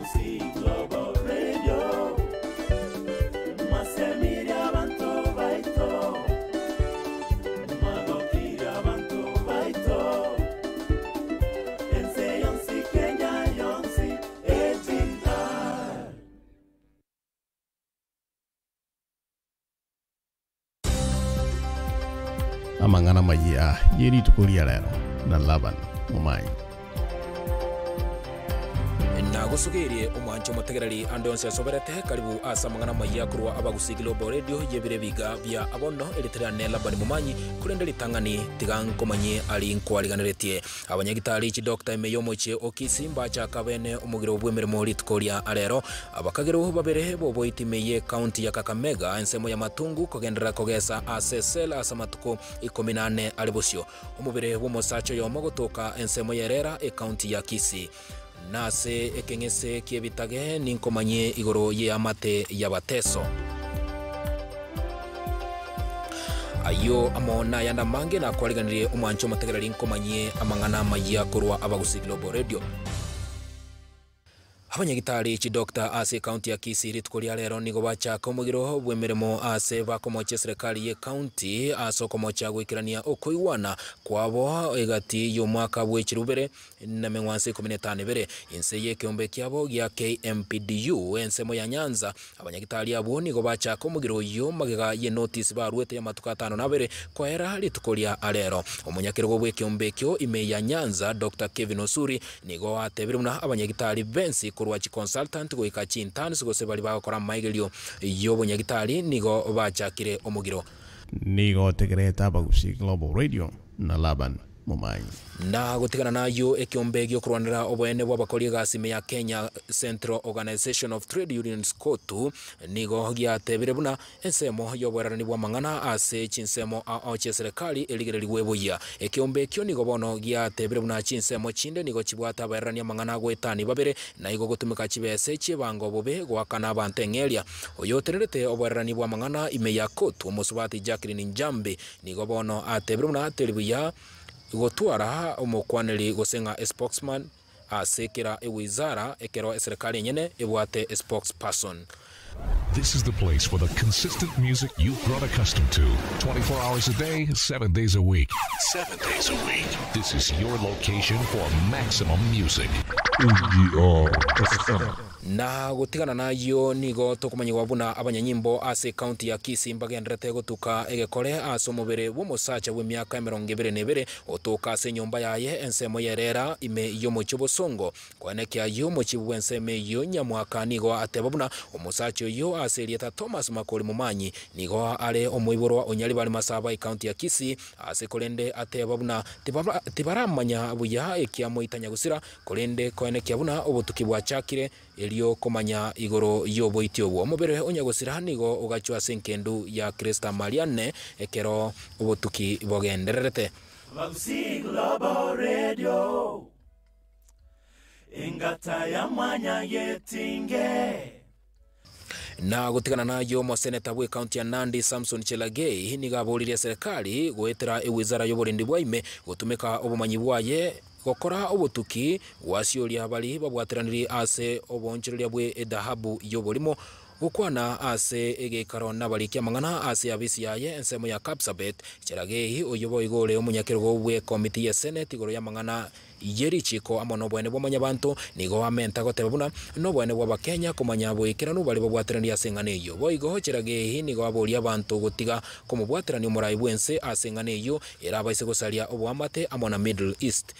Abagusii Global Radio, mwasemirie abanto baito, mwagokirie abanto baito, ense yonsi Kenya yonsi, AGR. Amang'ana amayia ye rituko ria rero na Laban Momanyi. Nagosugeirie omwancho omotegereri ande onsi asoberete, karibu ase amang'ana amayia korwa Abagusii Global Radio y'ebiro ebiga bia abono, erieta riane Labani Momanyi, korende ritang'ani tiga nkomanyie ari nkwariganeretie. Abanyagitari chidokta ime y'omochie o Kisii mbachaka bene omogiro bw'emeremo rituko ria arero. Abakagerwa babere b'oboiti ime y'ecounty ya Kakamega ensemo ya Matungu kogenderera kogesa ase cell ase amatuko ikomi na ane are bosio. Omobere bw'omosacha oyomo gotoka ensemo y'Erera ecounty ya Kisii. Nase ekeng'ese ki'ebitage ninkomanyie igoro y'eamate y'Abateso. Ayio amo nayande amange nakwariganirie omwanche omotegereri nkomanyie amang'ana amayia korwa Abagusii Global Radio. Abanyagitari chidokta ase ecounty ya Kisii rituko ria rero nigo bachaka omogiro bw'emeremo ase bakomochia eserekari y'ecounty ase okomocha goikerania okoigwana kwabo egati y'omwaka bw'echirubere nemeng'wanso ikomi na etano ebere inse y'ekeombe kiabo gia KMPDU ensemo ya Nyanza. Abanyagitari abwo nigo bachaka omogiro oyio magega y'enotisi baruete y'amatuko atano na abere koera rituko ria arero. Omonyakerogo bw'ekeombe ekio ime ya Nyanza Doctor Kevin Osuri nigo atebire buna abanyagitari bensi korwa chiconsultant goika chiinterns gose baria bagokora amaigerio y'obonyagitari nigo bachakire omogiro. Nigo otegerete Abagusii Global Radio na Laban Momanyi. Na gotigana nayio ekeombe gi'okorwanera oboene bw'abakori egasi ime ya Kenya, Central Organisation of Trade Unions, COTU, nigo giatebire buna ensemo y'oboererani bw'amang'ana ase chinsemo ao chi'eserekari erigererigwe buya. Ekeombe ekio nigo bono giatebire buna chinsemo chinde nigo chibwate abaererani amang'ana goetani babere na igo gotumeka chibese chi'ebango bobe goakana abanto eng'eria. Oyotenerete oboererani bw'amang'ana ime ya COTU, omosubati Jacqueline Njambi, Nigo bono atebire buna teri buya gotwara omokwaneri gose ng'a espokesman ase kera ewizara ekero eserekari enyene ebwate espokesperson. This is the place for the consistent music you've grown accustomed to. 24 hours a day, 7 days a week. 7 days a week. This is your location for maximum music. AGR FM. Na gotigana nayio nigo tokomanyigwa buna abanyanyimbo ase ecounty ya Kisii mbagendererete gotuka egekore ase omobere bw'omosacha bw'emiaka emerongo ebere na ebere otoka ase enyomba yaye ensemo y'erera ime y'omochie Bosongo. Koenekia ayio omochibu bw'ensemo eyio Nyamwaka nigo ateba buna omosacha oyio ase erieta Thomas Makori Momanyi nigo are omoiborwa o Nyaribari Masaba ecounty ya Kisii ase korende ateba buna tibaramanya buya ekiamoita nyagusira Korende koenekia buna obotuki bwachakire, erio komanya igoro y'oboiti obwo. Omobere o nyagosira nigo ogachwa ase enkendu ya Krista Marianne ekero obotuki bogendererete. Abagusii Global Radio, engata ya mwanyagetinge. Na gotigana nayio omoseneta bw'ecounty ya Nandi Samson Chelagei nigo aboririe eserekari goetera ewizara y'oborendi bwa ime gotumeka obomanyi bwaye gokora obotuki gwasioria baria babwateraniri ase oboonchoreria bwe edahabu y'oborimo gokwana ase egeikaro nabariki amang'ana ase abisi yaye ensemo ya Kapsabet. Chelagei oyio boigo ore omonyakerogo bw'ekomiti ye seneti igoro y'amang'ana Ye richiiko amo noboene bwa mwanyabanto, nigo amenta goteba buna noboene bw'Abakenya komanya boikeranu baria babwateranirie ase eng'ana eyio. Boigo Cheragei nigo aboria abanto gotiga komobwaterania omorai bw'ense ase eng'ana eyio erabaise gosaria oboamate amo na Middle East.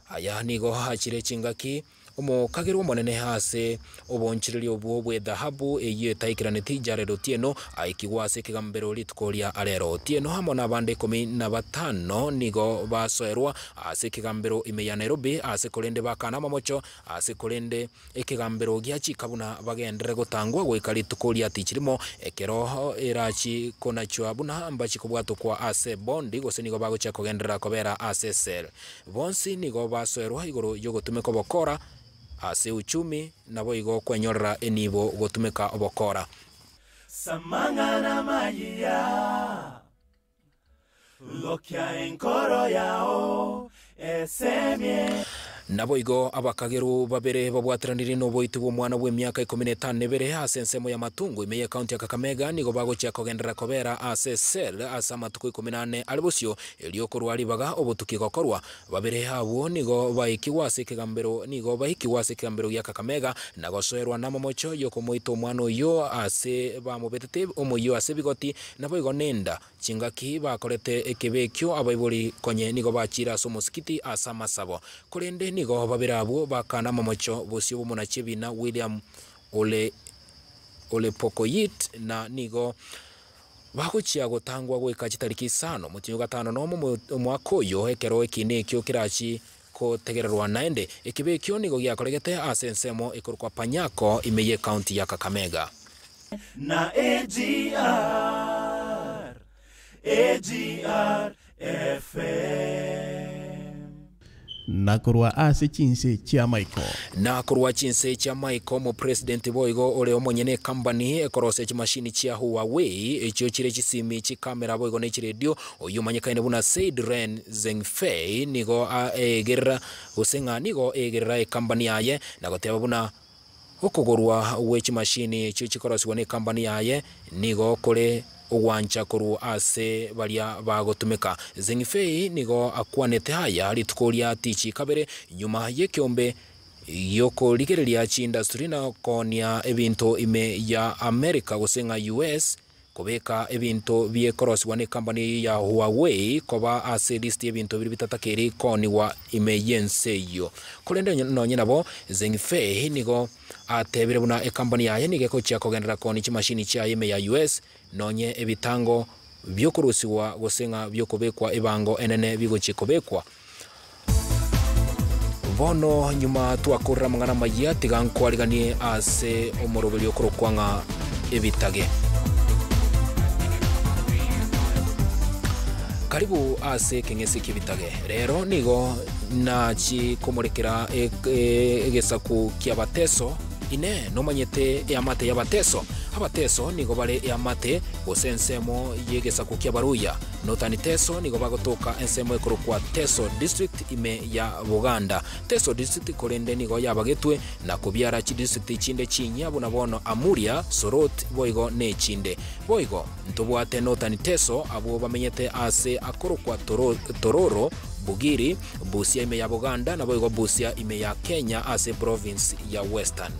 Aya nigo achire chingaki omokagerwa omonene ase Oboonchoreria obwo bw'ethahabu eyio etaikeraneti Jared Otieno aikigwe ase ekegambero rituko ria arero. Otieno amo nabande ikomi na batano nigo basoerwa ase ekegambero ime ya Nairobi ase korende bakana amamocho ase korende ekegambero giachika buna bagenderere gotangwa goika rituko ria tichirimo ekero erachi konachwa buna mbachi kobwatokwa ase bondi gose nigo bagochia kogenderera kobera ase cell. Bonsi nigo basoerwa igoro yogotumeka obokora Ase uchumi, naboigo kwenyorera enibo gotumeka obokora. Samang'ana amayia, gokia enkoro yao esemie. Naboigo abakageru babere babwateranirie noboiti bw'omwana bw'emiaka 12 ase ensemo ya Matungu ime y'ekaunti ya Kakamega nigo bagochia kogenderera kobera ase cell ase amatuko 14 are bosio erio korwa ribaga obotuki gokorwa. Babere abwo nigo baikigwa ase ekegambero nigo baikigwa ase ekegambero gia Kakamega na gosoerwa namamocho yokomoita omwana oyio ase bamobetete omoyio ase ebigoti naboigo nenda. Chingaki bakorete ekebe ekio abaibori konye nigo bachiire ase omosikiti ase amasabo. Korende nigo babere abwo bakana amamocho bosio bw'omonachi ebina William Ole Olepokoyit na nigo bagochia gotangwa goika chitariki isano omotienyi o gatano nomo omwaka oyo ekero ekiina ekio kerachi gotegererwa naende. Ekebe ekio nigo giakoregete ase ensemo ekorokwa Panyako ime y'ecounty ya Kakamega. Na AGR, AGR FM. Na korwa ase chinse chi'amaiko. Na korwa chinse chi'amaiko omopresidenti boigo ore omonyene ekambani ekorosia chimashini chia Huawei echio chire chisimi, chikamera boigo ne chiredio, oyio omanyekaine buna Said Ren Zhengfei nigo aegerera gose ng'a nigo eegerera ekambani yaye na goteba buna Okogorwa gwe chimashini echio chikorosigwa nekambani yaye nigo kore ogwancha korwa ase baria bagotumeka. Zhengfei nigo akwanete aya rituko ria tichi kabere nyuma yekeombe giokorigereria chiindastri na koonia ebinto ime ya America gose ng'a US. Kobeka ebinto biekorosigwa nekambani eyio ya Huawei koba ase elist y'ebinto biria bitatakeiri koonigwa ime y'ense eyio. Korende nonye nabo, Zhengfei nigo atebire buna ekambani yaye nigo egochia kogenderera koonia chimashini chiaye ime ya US nonye ebitango biokorusigwa gose ng'a biokobekwa ebango enene bigochia kobekwa. Bono nyuma twakorire amang'ana amayia, tiga nkwariganie ase omoroberio okorokwa ng'a ebitage. Karibu ase ekeng'ese ki'ebitage. Rero nigo nachi komorekera egesaku ki'Abateso. Inee! Nomanyete eamate y'Abateso? Abateso nigo bare eamate, gose ensemo y'egesaku ki'Abaruya. Northern Teso nigo bagotoka ensemo ekorokwa Teso District ime ya Buganda. Teso District korende nigo yabagetwe na kobiara chidistrict chinde chinyia buna bono Amuria, Soroti boigo nechinde. Boigo ntobwate Northern Teso abwo bamenyete ase akorokwa Tororo, Bugiri, Busia ime ya Buganda naboigo Busia ime ya Kenya ase province ya Western.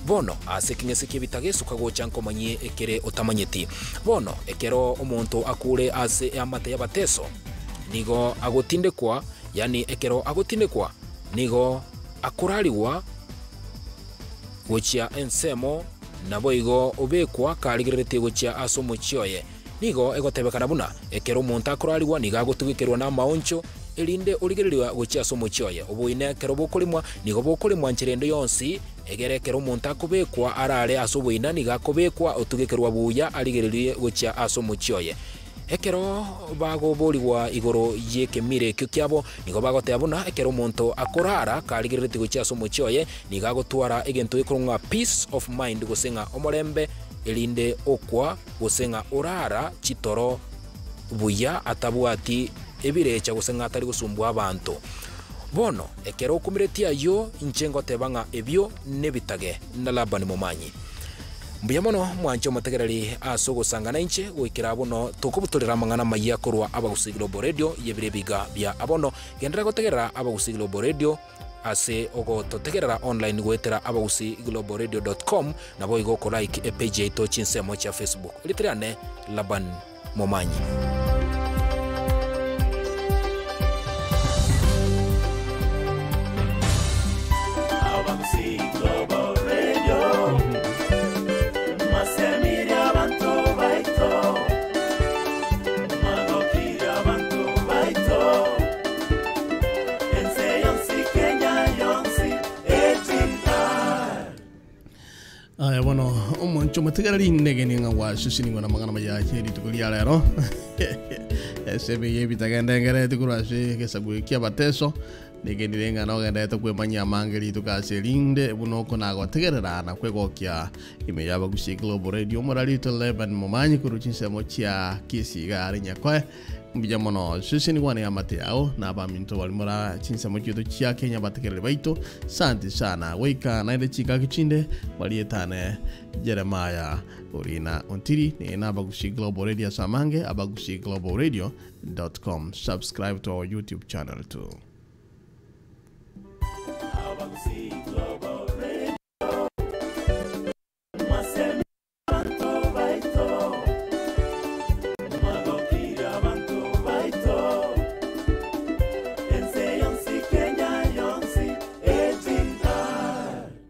Bono ase ekeng'ese ki'ebitaga esuka gocha nkomanyie ekere otamanyeti. Bono ekero omonto akure ase eamate y'abateso, nigo agotindekwa, yaani ekero agotindekwa, nigo akorarigwa gochia ensemo, naboigo obekwa karigereretie gochia ase omochie oye. Nigo egotebekana buna ekero omonto akorarigwa nigo agotugekerwa namaoncho, erinde origererigwe gochia ase omochie oye. Oboina ekero bokoremwa nigo bokoremwa nchera ende yonsi, egere ekero omonto akobekwa arare ase oboina nigo akobekwa otugekerwa buya arigererie gochia ase omochie oye. Ekero bagoborigwa igoro y'ekemira ekio kiabo, nigo bagoteba buna ekero omonto akorara karigereretie gochia ase omochie oye, nigo agotwara egento gekorokwa ng'a peace of mind gose ng'a omorembe, erinde okwa gose ng'a orara chitoro buya atabwati ebirecha gose ng'a atari gosumbua abanto. Bono ekero okumiretie ayio, inche ngoteba ng'a ebio nebitage na Labani momanyi. Mbuya mono mwanche omotegereri ase ogosanga nainche goikera bono tokobutorera amang'ana amayia korwa Abagusii Global Radio y'ebiro ebiga bia abono. Genderera gotegerera Abagusii Global Radio. Ase ogototegerera online goetera abagusii-globalradio dot com naboigo okolike epage yaito chinsemo chia Facebook. Erieta riane Laban Momanyi. Abagusii Global Radio Masemirie abanto baito Magokirie abanto baito Ense yonsi Kenya yonsi AGR. Aya bono omonche omotegereri negeni ng'a gwasusinigwe na amang'ana maya ase rituko ria rero ase emeyio ebitagenda engereti korwa ase egesaku eki abateso negenire ng'a nogenderete kwemanyia amange rituko ase erinde buna oko nagotegerera na kwegokia ime y'abagusie Global Radio omorarito Laban Momanyi korwa chinsemo chia Kisii iga are Nyakoe. Mbuya mono sesenigwa ne amate yao na abaminto baria mora chinsemo chiaito chia Kenya abategereri baito. Santi sana. Goika naende chingaki chinde marietane Jeremiah Orina Ontiri nere na Abagusi Global Radio ase amange, abagusii global radio dot com. Subscribe to our YouTube channel too.